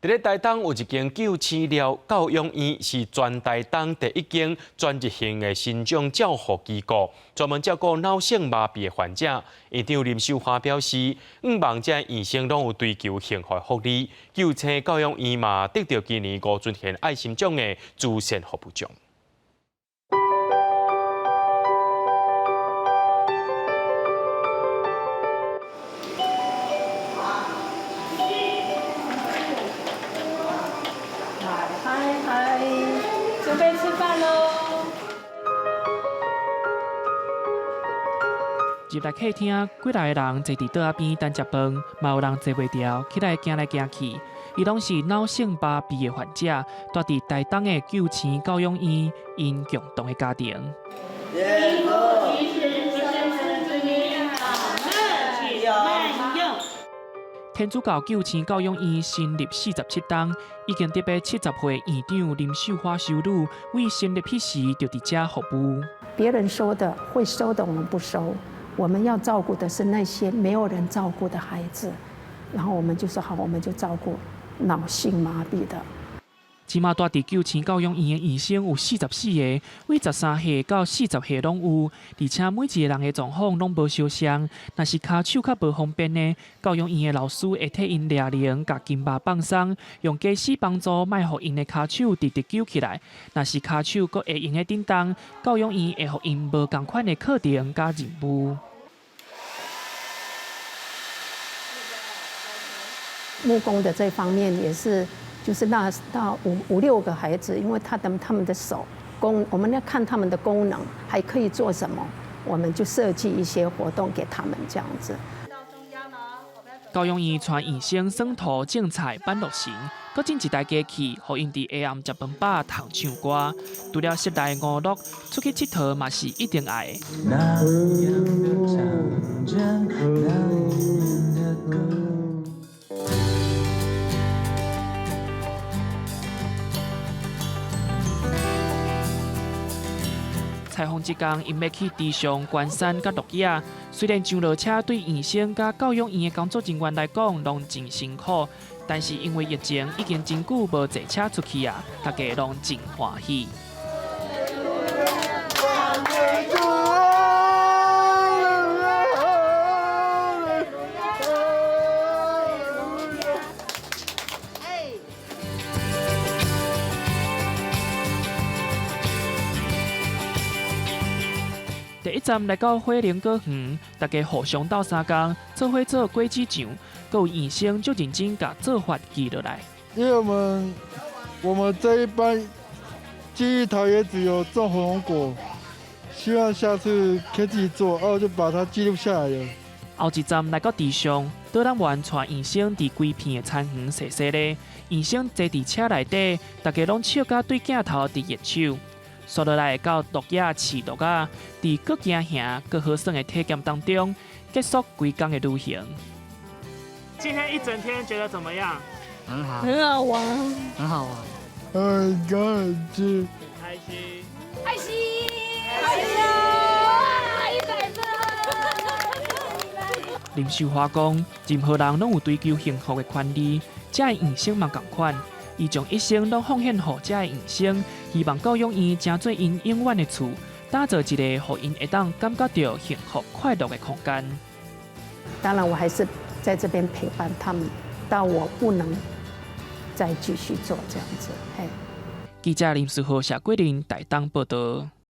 佇咧台東有一間救星寮教養院，是全台東第一間專業性的身障照護機構，專門照顧腦性麻痹的患者。院長林秀華表示，向望這醫生攏有追求幸福的福利。救星教養院嘛得著今年吳尊賢愛心獎的慈善服務獎。嗨嗨，準備吃飯囉！入來客廳，幾若个人坐佇桌仔邊等食飯，嘛有人坐袂牢，起來行來行去。𪜶攏是腦性麻痹的患者，蹛佇台東的救星教養院，𪜶共同的家庭。天主教救星教養院成立47冬，已經得欲70歲院長林秀花修女，為成立彼時就佇遮服務。別人收的會收的，我們不收。我們要照顧的是那些沒有人照顧的孩子，然後我們就說好，我們就照顧腦性麻痹的。這馬蹛佇救星教養院的醫生有44個，為13歲到40歲攏有，而且每一個人的狀況攏無相像。若是跤手較無方便的，教養院的老師會替𪜶掠鈴，共筋肉放鬆，用家私幫助，莫予𪜶的跤手直直揪起來。若是跤手閣會用得振動，教養院會予𪜶無仝款的課程佮任務。木工的這方面也是。就是那到五五六個孩子，因為他們的手功，我們要看他們的功能還可以做什麼，我們就設計一些活動給他們這樣子。教養院帶醫生耍土、種菜、挽落繩，閣整一台機器，予𪜶佇下暗食飯飽通唱歌。除了室內娛樂，出去𨑨迌嘛是一定愛的。采訪這工，𪜶欲去池上、關山佮鹿野。雖然上落車對醫生佮教養院的工作人員來講，攏真辛苦，但是因為疫情已經真久無坐車出去啊，大家攏真歡喜。第一站來到火龍果園，大家互相鬥相共，做伙做果子醬，閣有醫生足認真共做法記落來。因為我們這一班記憶頭也只有種火龍果，希望下次可以自己做，哦，就把它記錄下來了。後一站來到池上，導覽員帶醫生佇規片的田園踅踅咧，醫生坐佇車內底，大家攏笑甲對鏡頭佇揮手。紲落來到鹿野飼鹿仔，佇閣驚嚇閣好耍的體驗當中，結束規工的旅行。今天一整天覺得怎麼樣？很好，很好玩，很好玩，很開心，開心，開心，開心，哇，100分！林秀華講，任何人攏有追求幸福的權利，這个醫生嘛仝款。伊將一生攏奉獻予這个醫生，希望教養院成做𪜶永遠的厝，打造一個予𪜶會當感覺著幸福快樂的空間。當然，我還是在這邊陪伴他們，到我不能再繼續做這樣子。嘿。記者林思豪、謝桂林台東報導。